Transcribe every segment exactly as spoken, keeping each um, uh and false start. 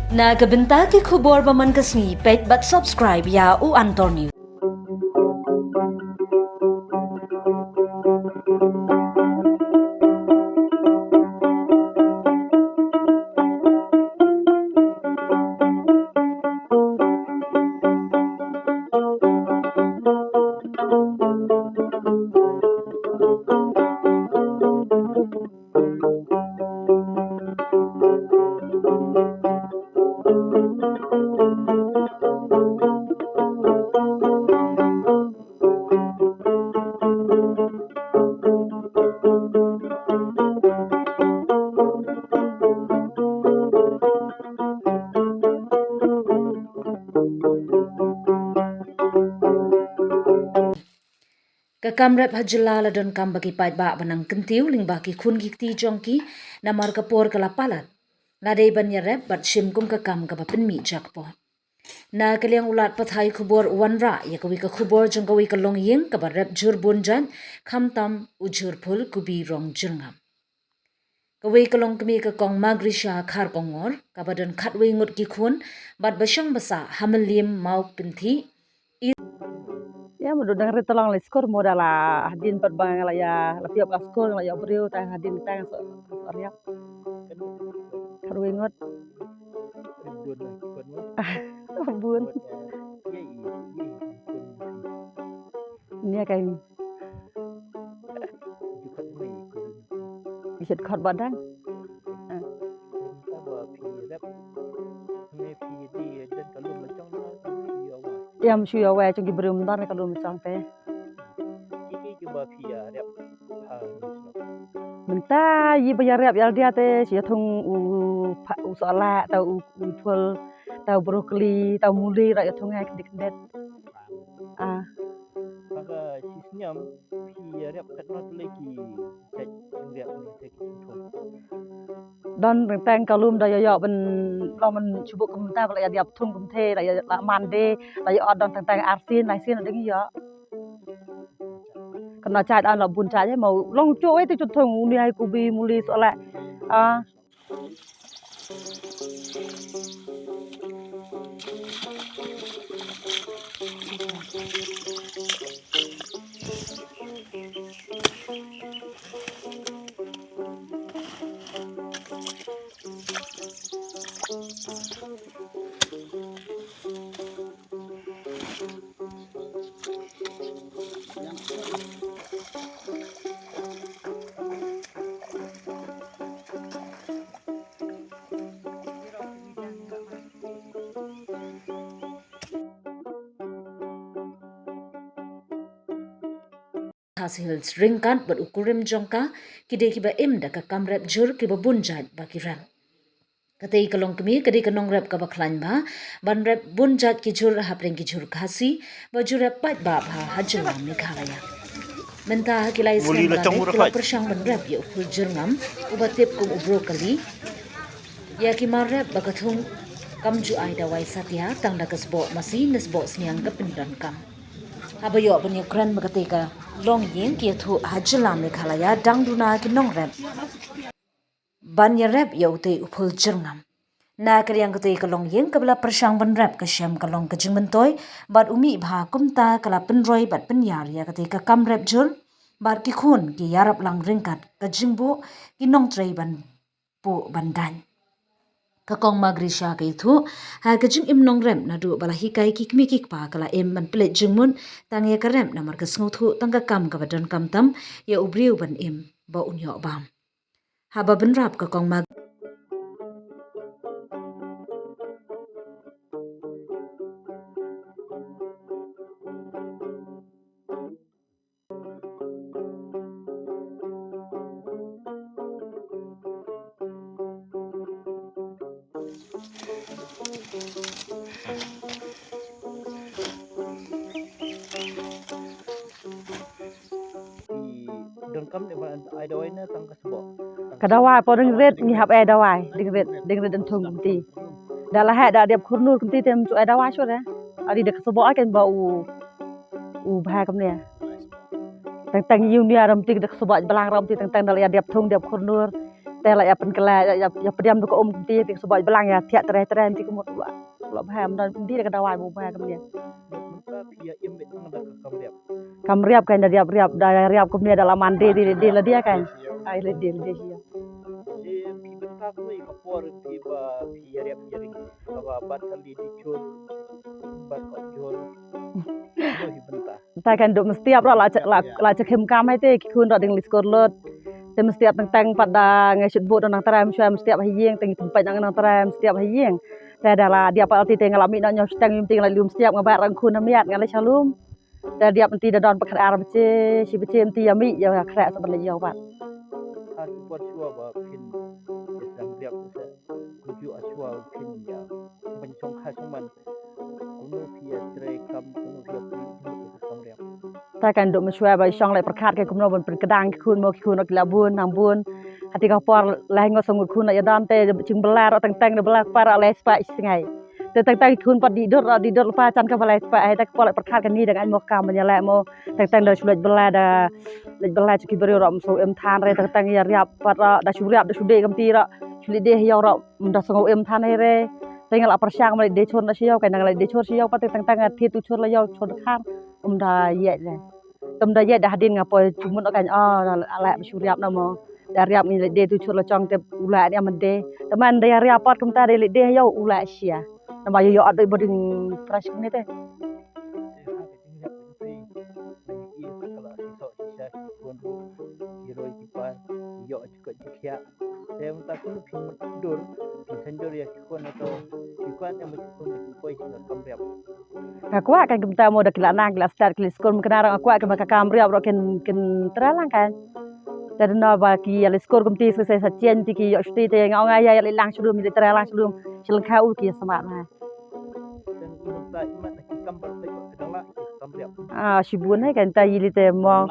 Na ka bynta ki khubor ba man ka sngi, peit bad subscribe ïa u Antor News. Ka kam rep ha jylla la donkam ba ki paidbah ban nang kyntiew lyngba ki khun ki kti jong ki, namar ka por ka la palat. La dei ban ïarep bad shim kum ka kam kaba pynmih jakpoh. Na ka liang u lad pathai khubor u wanrah ïa kawei ka khubor jong kawei ka longïing kaba rep jhur bun jait, khamtam u jhur phul kubi rong jyrngam. Kawei ka longkmie ka Kong Magrisha Kharkongor, kaba don khatwei ngut ki khun bad ba shong ba sah ha Mylliem Mawpynthih. Ïa, mut dang rit tang long la skur, mut da la hadien pat ba nga la ïa la pynïap la skur, la ïa briew tang hadien tang so so riak. Khatwei ngut. Bun. Nia kai. Ki shet khot ba dang. Ïam shu ïa wei jong ki briew mynder ne ka lum jong te. Mynta ïa ba ïa rep ïa lade te shu ïa thung u pha u sohla ta u u phul ta u broccoli ta u muli ra ïa thung ai kdik kdet. Ah. Maka shisniam phi ïa rep katno tlei ki jait rep ni te ki thung. Don teng teng ka lum da ïa ïoh ban long ban shu buk kumta ba la ïa diap thung kumte la ïa la man de la ïa ot don teng teng ar sien lai sien ding ïoh. Kana chait an la bun chait mo long chu wei te chu thung uni ai kubi muli sohla. Ah. Khasi Hills ryngkat bad u kurim jong ka, ki dei kiba im da ka kam rep jhur kiba bun jait ba ki rep. Katei ka longkmie ka dei ka nongrep kaba khlaiñ bha ban rep bun jait ki jhur hapdeng ki jhur Khasi ba ju rep paidbah bha ha jylla Meghalaya. Mynta ha ki lai snem la dei ki la pyrshang ban rep ïa u phul jyrngam uba tip kum u broccoli. Ïa ki mar rep ba ka thung kam ju ai dawai satia tang da ka sboh masi ne sboh sniang ka pyndonkam. Haba ïoh ban ïakren ba katei ka longïing ki ïathuh ha jylla Meghalaya dang duna ki nongrep ban ïarep ïa utei u phul jyrngam. Na ka liang katei ka longïing kaba la pyrshang ban rep ka shem ka long ka jingmyntoi bad u mih bha kumta ka la pynroi bad pynïar ïa katei ka kam rep jhur bad ki khun ki ïarap lang ryngkat ka jingbuh ki nongtrei ban buh ban daiñ. Ka Kong Magrisha ka ïathuh ha ka jingim nongrep naduh ba la hikai ki kmie ki kpa ka la im ban pynleit jingmut tang ïa ka rep namar ka sngewthuh tang ka kam kaba donkam tam ïa u briew ban im ba un ïoh bam. Haba bynrap ka Kong Mag Donkam de ba ai dawai na tang ka sboh. Ka dawai po ding rit ngi hap ai dawai ding rit ding rit dang thung kumti. Da la heh da diap khurnur kumti tem chu ai dawai shu da. Ari da ka sboh ai kan ba u u bha kumne. Tang tang yu ni aram ti da ka sboh balang ram ti tang tang da la diap thung diap khurnur. Te la ïa pynkylla ïa, ïa, ïa pdiang da ka um kumta te shu boi blang ïa thiah treh treh te kumut la. La bha ym don di da ka dawai mo bha kumne. Mynta phi ïa im beit tang da ka kam riap. Kam riap kan da riap riap da riap kumne da la man de de de la dia kan. Ai la de la dia. Te phi bynta kumne ka por phi ba phi ïa riap ïa ring. Kaba bat ka li di chun. Bat ka jol. Kumno hi bynta. Te kan duk mestiap la la la la chekhim kam hai te ki khun da ding li skor lot. Te mestiap teng teng pat da ngai shit bu da nang tram shwa mestiap ha ïing teng teng pat nang nang tram mestiap ha ïing. Te da la dia pat ti te nga la mi na nyo shteng yum ting la lum mestiap nga ba rang khun na miat nga la shalum. Te dia pat ti da don pat khat ar bache shi bache ti ya mi ya khrek sa ban la yow pat. Kha ki por shwa ba phin ya sang riap sa. Kuju ashwa phin ya ban shong kha shong man. Kumno phi ïa trei kam kumno phi ïa phi ïa kam riap. Ta kan duk mashwa ba shong leh pyrkhat ke kumno ban pyrkhat ki khun mo ki khun ki la bun nang bun. Hati ka por leh ngot song khun ïa dan te jing bela ro teng teng bela par leh spa sngai. Te teng teng khun pat di dur di dur pa chan ka bela spa ai ta ka por leh pyrkhat ka ni dang ai mo kam ban ïa leh mo teng teng da shu leh bela da leh bela ki briew ro so em than re teng teng ïa riap pat da shu riap da shu de kam ti ro shu leh de ïa ro. Ym da sngew im than hi re. Te nga la pyrshang ma leit de chur na sha ïew, ka nang leit de chur sha ïew pat te tang tang nga thied tu chur la ïew chur khar. Ym da ïeit re. Ym da ïeit da hadien nga poi chumut na ka oh la la shu riap na mo. Da riap ngi leit de tu chur la chong te u la ni am de. Te man da riap pat kumta de leit de ïew u la sia. Namar ïew ïew at dei boding fresh ni te. Ki roi ki par, ki ïoh ki kot ki khiah. Te mynta kumno phi mutdur, phi synjor ïa ki khun na to, ki khun em ki khun ki poi ki kam riap. Nga kwah kan kumta mo da ki la nang ki la start ki la skul mkna rang nga kwah ki ma ka kam riap ro kin kin tra lang kan. Te da no ba ki ïa la skul kumti sa sa sa chien ti ki ïoh shuti te nga ong ïa ïa la lang shlum ïa la tra lang shlum. Shleng kha u ki smat ma. Ah, shibun hai kan ta yili te mo.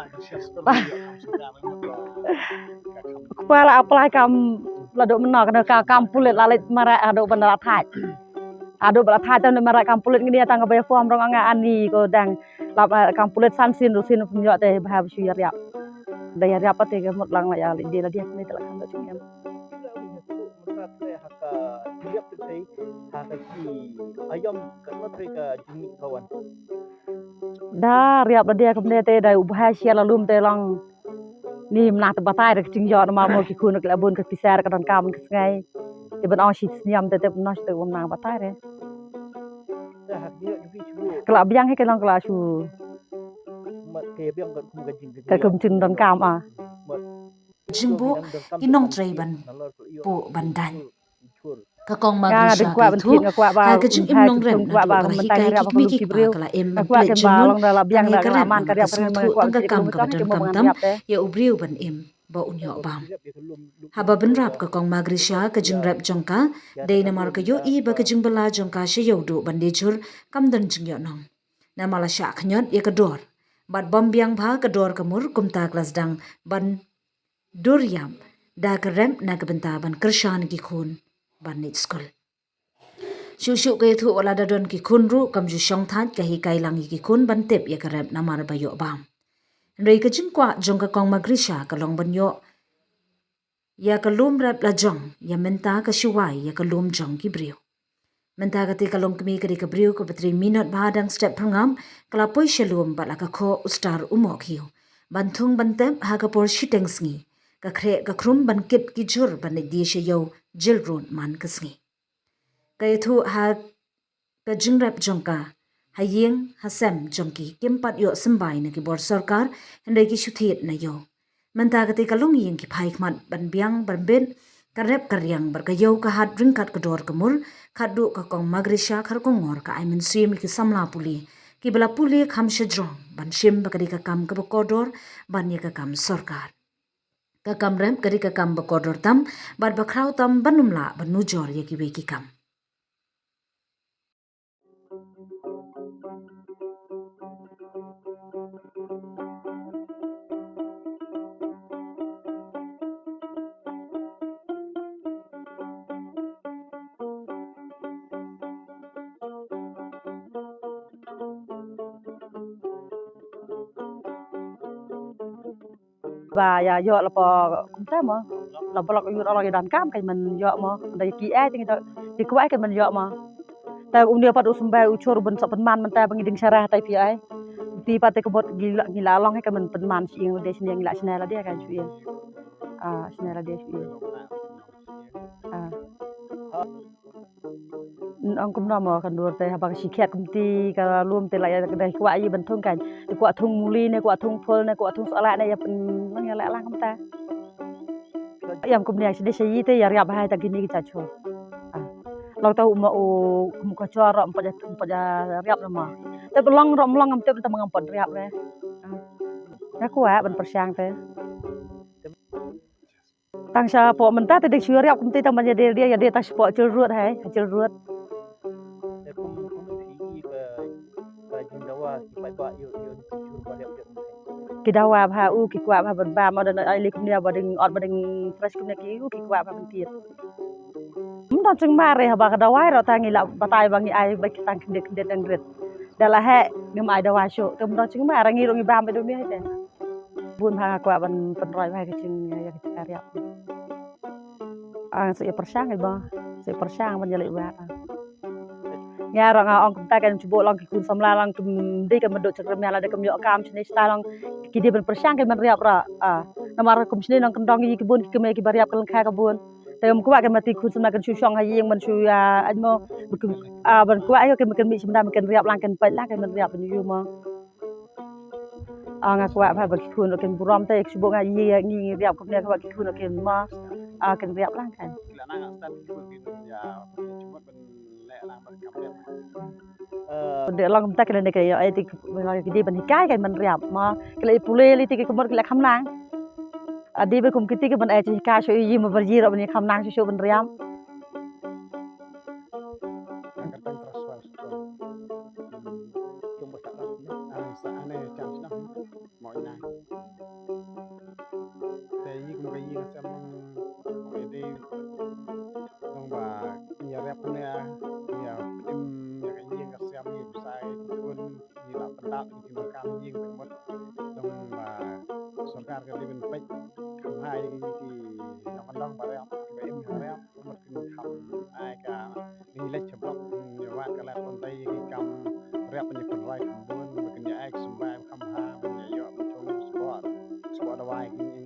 Kpa la apply kam la dok mena kena ka kam pulit la leit mara ado ban la thait. Ado ban la thait tam mara kam pulit ngini tang ka bai form rong anga ani ko dang la kam pulit san sin ru sin pynjot te bha shu ïa riap. Da ïa riap te ka mut lang la ïa leit de la dia ni te la kam da chingem. Ka riap te te ha ka ki ayam ka no te ka jingmih ka wan. Da riap da dia kumne te da u bha sia la lum te long. Ni mna te batai da ka jingyo na ma mo ki khun ka la bun ka pisar ka don kam ka sngai. Te ban ong shi sniam te te mna te um na batai re. Te ha ki yo ki shu. Ka la biang he ka long ka la shu. Mat ke biang ka kum ka jing ka Ka kum jing don kam ah. Mat Jingbuh ki nongtrei ban buh ban dang. Ka kong Margaret ka ïathuh ha ka jingim nongrep naduh ba la hikai ki kmie ki kpa ka la im ban pynleit jingmut na ka sngewthuh tang ka kam kaba donkam tam ïa u briew ban im ba un ïoh bam. Haba bynrap ka kong Margaret ka jingrep jong ka dei namar ka ïohi ba ka jingbylla jong ka sha ïewduh ban die jhur kam don jingïohnong. Namar la shah khñiot ïa ka dor bad bym biang bha ka dor ka mur kumta ka la sdang ban dur ïap da ka rep na ka bynta ban kyrshan ki khun ban leit skul. Shuh shuh ka ïathuh wat la da don ki khun ruh kam ju shong thait ka hikai lang ïa ki khun ban tip ïa ka rep namar ba ïoh bam. Hynrei ka jingkwah jong ka kong Margaret ka long ban ïoh ïa ka lum rep la jong ïa mynta ka shuwai ïa ka lum jong ki briew. Mynta kata ka longkmie ka dei ka briew kaba trei minot ba dang step pyrngam ka la poi sha lum bad la ka khoh u star u mohkhiew. Ban thung ban tep ha ka por shiteng sngi ka khreh ka khrum ban kit ki jhur ban leit die sha ïew jilrud man ka sngi. Ka ïathuh ha ka jingrep jong ka ha ïing ha sem jong ki kim pat ïoh symbai na ki bor sorkar hynrei ki shu thied na ïew. Mynta kata ka longïing ki phai khmat ban biang ban bit ka rep ka riang bad ka ïew ka hat ryngkat ka dor ka mur khatduh ka kong Margaret kharkongor ka ai mynsiem ïa ki samla pule kiba la pule kham shajrong ban shim ba ka dei ka kam kaba kordor ban ïa ka kam sorkar. Ka kam rep ka dei ka kam ba kordor tam bad ba khraw tam ban ym lah ban nujor ïa kiwei ki kam. Ba ïa ïoh la pha kumta mo. La block ïa u, la ïa donkam ka man ïoh mo. Da ki ai ting da ki kwah ka man ïoh mo. Te u ne pat u symbai u chur ban sa pynman mynta ba ngi ding sharah te phi ai. Te pat te ka bot ngi la, ngi la long ka man pynman shi ïing lade shi ïing, ngi la shna lade ka shu ïing. Ah, shna lade shu ïing. Ah. Ong kumno mo ka dur te haba ka shikhet kumti ka lum te la ïa ka dei kwah ïa ban thung kan. Te kwah thung muli ne kwah thung phul ne kwah thung sohla ne ïa pyn, nang ïa leh lang kumta. Ïa kumne sha dei sha ïi te ïa riap hai ta kini ki cha chur. Ah. Long ta u ma u kum ka chur ro mpot ïa, mpot ïa riap na ma. Te ba long ro mlong am te ta ma ngam pot riap re. Ah. Nga kwah ban pyrshang te. Tang sha poh mynta te dei shu riap kumti tang ban ïa dei, ïa dei tang sha poh Jil Road hai, Jil Road. Te kum, kum phi i ba, ba jingdawa ki paidbah ïoh, ïoh ki jur ba riap riap. Ki dawa bha u, ki kwah bha ban bam, ot da ai li kumne ba ding ot ba ding fresh kumne ki u, ki kwah bha ban tied. Ym don jingma re haba ka dawai ro tang ngi la batai ba ngi ai ba ki tang khyndiat khyndiat dang rit. Da la heh ngim ai dawa shuh, te ym don jingma re ngi rung ngi bam ba dum ïa te. Bun ha nga kwah ban pynroi ba ha ka jing ïa ka jingriap. Ang sa ïa pyrshang ba, sa ïa pyrshang ban ïa leit ba. Nga rong nga ong kumta kan chubo long ki khun samla long kum dei kan mendok chakram ïa la da kam ïoh kam shane shata long ki dei ban pyrshang kan ban riap ra. Ah, namar kum shane nang kyndong ïa ki bun ki kmie ki ba riap ka lyngkha ka bun. Te ym kwah kan mati khun samla kan shu shong ha ïing ban shu ïa ai mo. Ah, ban kwah ïa kan kan mi shim da kan riap lang kan pait lang kan ban riap ban yu mo. Ah, nga kwah ba ba ki khun kin burom te ki shu bok nga ïa ngi ngi riap kumne kwah ki khun kin ma. Ah, kin riap lang kan. Ki la nang start ki khun kin ïa ki chumot ban leh lang ban kam riap. Eh, de long kumta ki la ne ka ïa ai ti ki la ki di ban hikai kan ban riap ma. Ki la i pule li ti ki kumot ki la kham nang. Adi ba kum kiti ki ban ai ti hikai shu i ma ba ji ro ban i kham nang shu shu ban riap. Ka tang transfer. Kum ba ta. Ani sa ani chance na. Mo ina. Te yi kum ka yi sem mo ede. Dong ba ïa riap ne ïa im ïa ka yi ka sem ni sai kun yi la pendat ki nong kam yi ka mot. Dong ba sorkar ka dei ban peit kham hai ki nong dong ba riap ba im riap mot kin kham ai ka Ngi leit sha block, ngi wad ka lad kumta ïa ki kam riap ban ïa pynroi kham bun, ba kin ïa ai ka symbai kham ha, ban ïa ïoh ban thung sbor, sbor dawai ki ngi.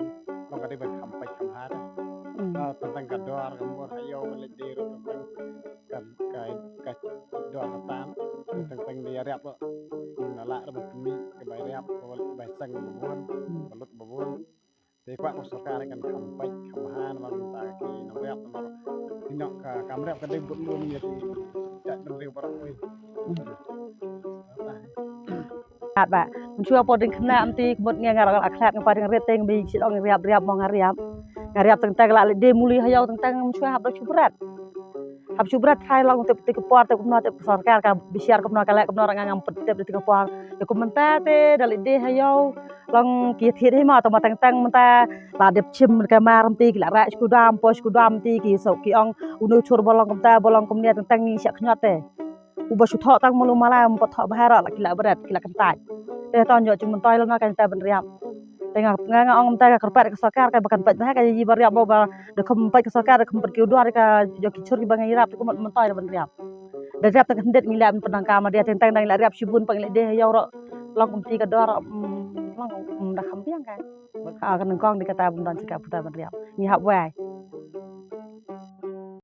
Long ka dei ban kham peit kham ha te. Hmm. Ah, tang tang ka dor ka mor ha ïew ban leit dei ruh tang tang ka, ka, ka dor ka tam, tang tang da ïa riap ruh. Ngi la lah ruh ban pynmih ka bai riap, ka bai seng ba bun, ba lut ba bun. Te kwah ka sorkar kan kham peit kham ha namar mynta ki nong riap namar ki nong ka kam riap ka dei bun lum ïa ki jait bynriew baroh. Oi. At ba mynshuwa por ding khynnah mynta ka mut nga nga la khlad nga pa ding rit te nga bi shit ong riap riap mo nga riap. Nga riap teng teng la leit dei muli ha ïew teng teng mynshuwa hap da shu bret. Hap shu bret trai long te te ka por te kumno te sorkar ka bishar kumno ka leh kumno ra nga ngam pyntiap te ka por. Te kum mynta te da leit dei ha ïew long ki thied hi ma tang ma tang tang mynta la dep chim ka mar mynta ki la rah shu dam po shu dam mynta ki so ki ong u no chur ba long kumta ba long kumne tang tang ngi shah khñiot te. U ba shu thoh tang malu mala um pat thoh bha ra la ki la bret ki la kyntait. Te ton ïoh jingmyntoi lem na ka ta ban riap. Te nga nga nga ong mynta ka kyrpad ka sorkar ka ba kan peit bha ka ïa ba riap ba da kham peit ka sorkar da kham peit ki u dor ka ïoh ki chur ki ba ngi riap te kumno myntoi ban riap. Da riap tang khyndiat ngi la ban pynang kam da teng teng dang la riap shibun pang la dei ha ïew ro long kumti ka dor mm, long mm, da kham biang ka. Ha ka nangkong di kata ban don chika puta ban riap. Ngi hap wai.